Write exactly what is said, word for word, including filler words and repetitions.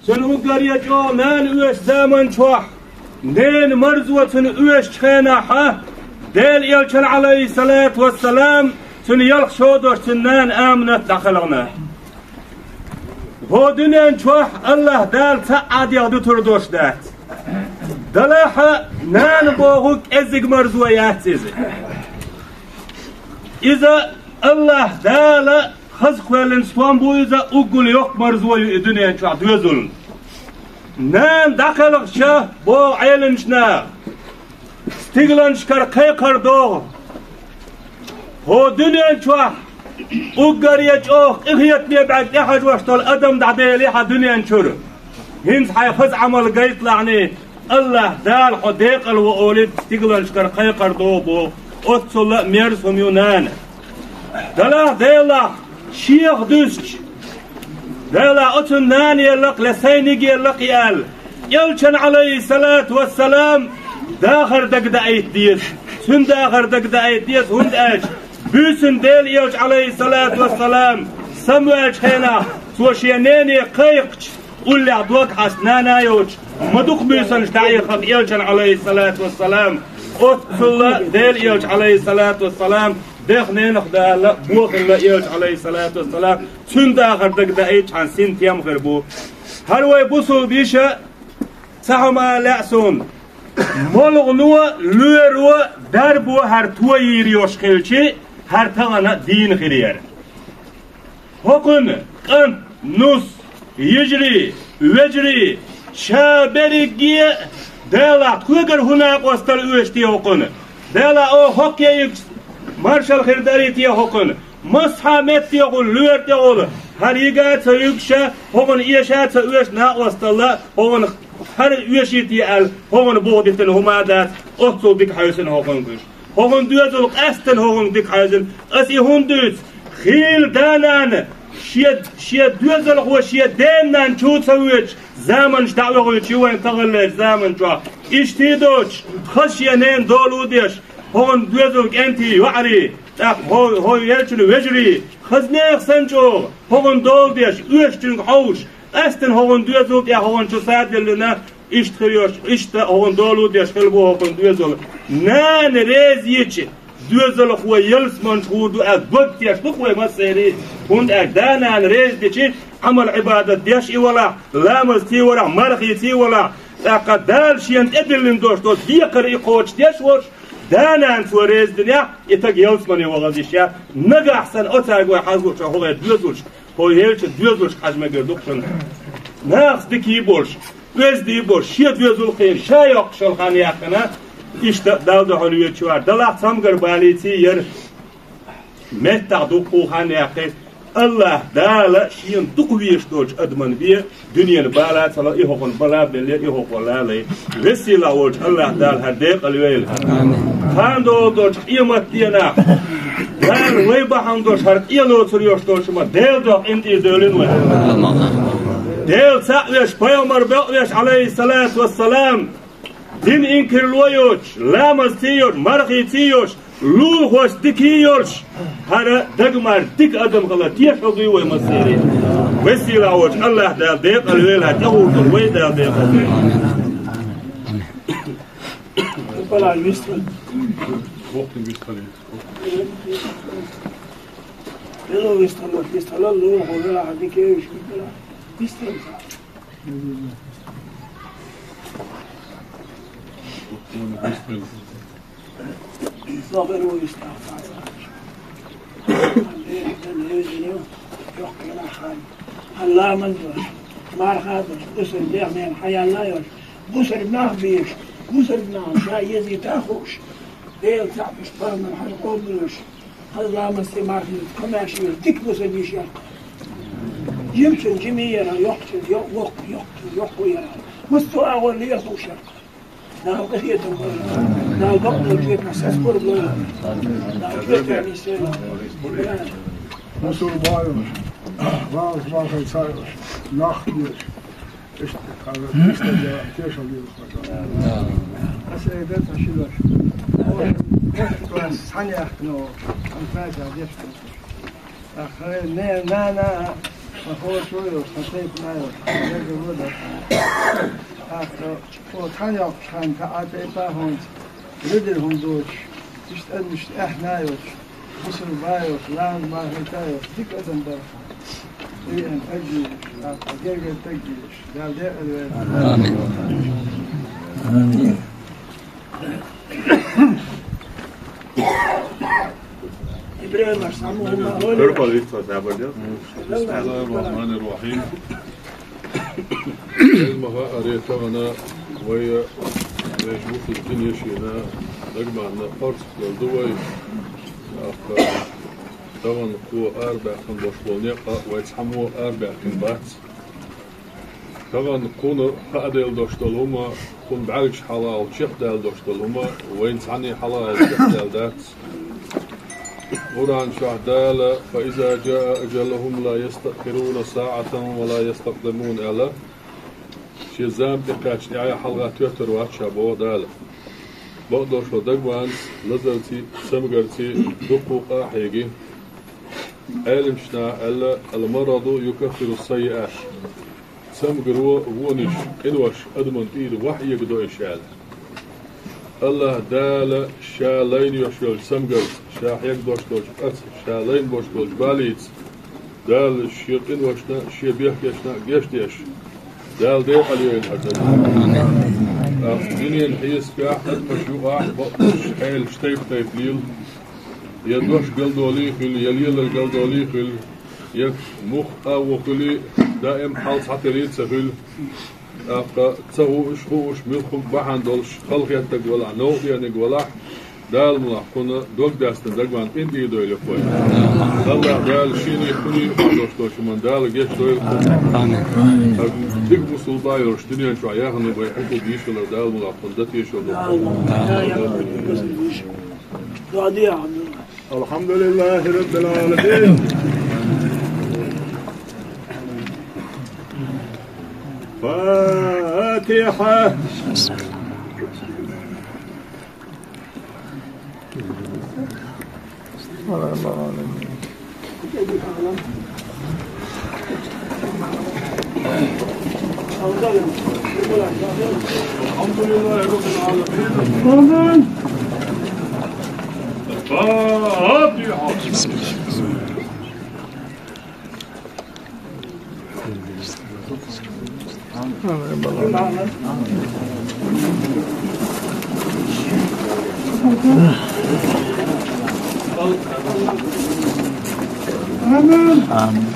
Цуьнан уггаре чӀогӀа нана оьшучу заман чохь, ненан марзо цуьнан оьшучу хенахь, Делан Элчанна, Ӏалайхиссалату вассалам, цуьнан ялх шо долуш цуьнан нана Аминат дӀакхелхина. ХӀокху дуьнен чохь АллахӀ Дала цхьа а дегӀ дуьтур долуш дац. Делахь а нана бохург кӀеззиг марзо яц иза. Иза АллахӀ Дала хаза кхоьллина стом бу иза, уггар йоккха марзо ю и дуьнен чохь доьзална. Нана дӀакхелхича, боху Ӏеламчу наха, стигланашкара кхайкхар догӀу. ХӀокху дуьнен чохь уггаре чӀогӀа къинхетаме бӀаьрг тӀехьажош долу адам дӀаделира хьан дуьнен чуьра. ХӀинца хьайн хаза Ӏамал гайталахь, АллахӀ Дала хьо декъала во олий, стигланашкара кхайкхар догӀу боху. Оццул а мерза хӀума ю нана. Делахь, Делахь, шех дуьстича, Делахь, оцу нана елла-кх, я сайниг елла-кх аьлла, Элчанна, Ӏалайхиссалату вассалам, дахар дагадаийта деза. Цуьнан дахар дагадаийта деза, хӀунда аьлча буьйсанна Делан Элча, Ӏалайхиссалату вассалам, самаваьллачу хенахь, цо шен нене кхайкхича, уллехь дог хьаста нана а йоцуш, ма дукха буьйсанаш дӀаийхира-кх Элчанна, Ӏалайхиссалату вассалам. Оццул а Делан Элча, Ӏалайхиссалату вассалам, дехненах Дала бохийла Элча, Ӏалайхиссалату вассалам, цуьнан дахар дагадаийчхьана синтем хир бу. ХӀара вай бусулба йиша, цхьа хӀума ала лаьа суна. МолгӀано, лоьро, дарбо хӀара тойийр йолуш хилча, хӀара тахана дийна хир яра. ХӀокхуьнан кӀант, нус, йижарий, вежарий, ша берриге а, Делахь, тхоьгара хӀун накъосталла оьшу те хӀокхуьнан? Делахь, оха хӀокхе йигча маршалла хир дарий те хӀокхуьнан? Массо а метте хуьлу, лоьра тӀехула, хӀара йига а ца йигуш, хӀокхуьнан эша а ца оьшу накъосталла, хӀокхуьнан хӀара оьший те аьлла, хӀокхуьнан буха дитина хӀума а дац, оццул дика хьаьвсина хӀокхуьнан гуш. ХӀокхуьнан доьзал къаьсттина хӀокхуьнга дика хьаьвзина. Аса и хӀунда дуьйцу? Хийла да-нана шен, шен доьзалхо шен ден-нанна чу ца воьдуш, заманаш дӀа а вохуьйтуш ю вайн таханлерчу заман чохь. Иштта а доцуш, хаза шен ненан дола а деш, хӀокхуьнан доьзал кӀентий, йоӀарий, тӀаккха хӀо-, хӀокху Элчанан вежарий, хаза нехан санна чӀогӀа, хӀокхуьнан дола деш, оьшучуьнга хьовсуш, къаьсттина хӀокхуьнан доьзал тӀехь хӀокхуьнан чу садиллина, иштта хир йолуш, иштта хӀокхуьнан дола а деш хилла бу хӀокхуьнан доьзал. Нана реза йича, доьзалхо ялсаманчу гӀур ду аьлла дог теш ду-кх вай массерий, хӀунда аьлча да-нана реза дича, Ӏамал-Ӏибадат деш и валахь, ламаз тийварахь, мархий тийвалахь, тӀаккха Дала шена тӀедиллина долуш долу декхар и кхочушдеш волуш, да-нана цо реза динехь, и таг ялсамане вахаза йиш яц, нагахь санна оцаьрга вай хьажа луучохь хӀокху вай доьзалш, хӀокху Элчан доьзалш хьажа мегар ду-кх шуна. Нахаца дика а болуш, оьзда а болуш, шен доьзал а кхиъна, ша йоккхуш йолу хан яьккхина, иштта Далла дуьхьал воьдуш вара. Делахь цамгар балийций яра, меттах дуккха а хан яьккхира. АллахӀ Дала шена дукха везаш долчу адамна бен дуьненан бала а ца ло, и хӀокхунна бала а беллера, и хӀокхо лалай. Веза-сийлахь волчу АллахӀ Дала хӀара декъала йойла. Амин. Кхана догӀу долчу къематденахь Дала вай бахьана долуш хӀара къе лоцур йолуш долчу ма Делан дуьхьа къинтӀера девлла вай. Дела цхьаъ веш, пайхамар бакъ веш, Ӏалайхиссалату вассалам, дин инкарло йоцуш, ламаз ца йоцуш, мархий ца йоцуш, лулахошца дика а йолуш, хӀара дагмар дика адам хила тешалла дуй вай массерий. Веза-сийлахь волчу АллахӀ Дала декъала йойла, тӀехула вай Дала декъала йойла. Хьан ламаз долуш, марха долуш, бусалба дегӀ-ненан хьаялла а йолуш, бусалба нах безаш, бусалба нахана ша езийта а хууш, Дела цхьаъ веш, пайхамар хьажа къобалдеш, хаза ламаз ца, марха ца, кхамаш а йолуш, дика бусалба йиш яра-кх. Жимачун жима яра, йоккхачун йо-, воккха, йоккхачун йоккха яра. Массо а агӀор лела хууш яра-кх. Дала къинхетам бойла. Дала бакъдолчу жоьпехь сацам бойла. Дала жоьпехь нисдойла. Мусул баалаш, валаш, валаш, цараш, нах деш. Иштта, иштта тешал дийла. Аса айда ташилаш. Сан яхно, ан фаза деш. Ахай, не, на, на. Сан хӀоша йолуш, сан тайпана йолуш, хьан гергарло а дац. ТӀаккха хьо цхьаьна йоккхуш ханна кхаа тайпа хьоьца ледара хӀума доцуш, иштта адамашна аьхна а йолуш, бусалба а йолуш, ламаз ма хӀита а йолуш, дика адам дара хьан. И ан хьаьжжийша, тӀаккха гергара стаг а йолуш, Дала декъала вайна. Амин. Амин. Бисмиллахир-рахманир-рахим. Эл ма хаъара, тахана вай вешан вусал динешина дагабаьхна харцахь долу ду вай. ТӀаккха тахана кхо арабаьккхина болуш болу некъ а вай цхьаммо арабаьккхина бац. Тахана кхунна хааделла долуш долу хӀума, кхунна бӀаьргаш хьалха чекхдаьлла долуш долу хӀума вайна цхьанна хьалха чекхдаьлла дац. Къуръан чохь Дала: «Фа иза джаа аджалухум ла ястаъхируна саъатан ва ла ястакъдимун», аьлла. Шен зама тӀекхаьчча тӀаьхьа хьалха тоьттур вац ша, боху Дала. Бакъдолуш дагаванца лазарций, цамгарций дуккха къа а хьеги. Ӏеламнаха аьлла: «Ал-мараду юкаффиру саййиат». Цамгаро, вонаш, къинош адаман тӀера вахь эгадо иш аьлла. АллахӀ Дала Ша лайна йолуш йолчу цамгарца, Ша хьегадеш долчу къаца, Ша лайна болуш болчу балица, Дала Шен къиношна а, Шен бехкешна а гечдеш, Дала декъала йойла хьажа. Амин. Дуьненан хьесапехь, адамаш юкъахь бакъдолуш хьелаш тайп-тайпана лела. Я дош галдолий хуьлу, я лелар галдолий хуьлу, я мух агӀо хуьлий, даим хьал цхьатерий ца хуьлу. ТӀаккха ца хууш, хууш, муьлхха бахьана долуш, халахеттарг валахь, новкъа дерг валахь, Дала мукъ лахь кхунна дог даьстина дагаван къинтӀера дойла вай. АллахӀ Дала Шений, Кхуьний бахьана долуш долчу хӀуманна Дала гечдойла кхунна. Амин. Дика бусулба йолуш дуьнен чохь яхана вай хьуьнхула дийшалар Дала мукъ лахь кхунна дан тешалла. الحمد لله رب العالمين. فاتحة. الحمد لله رب العالمين. الفاتحة. آمين. آمين.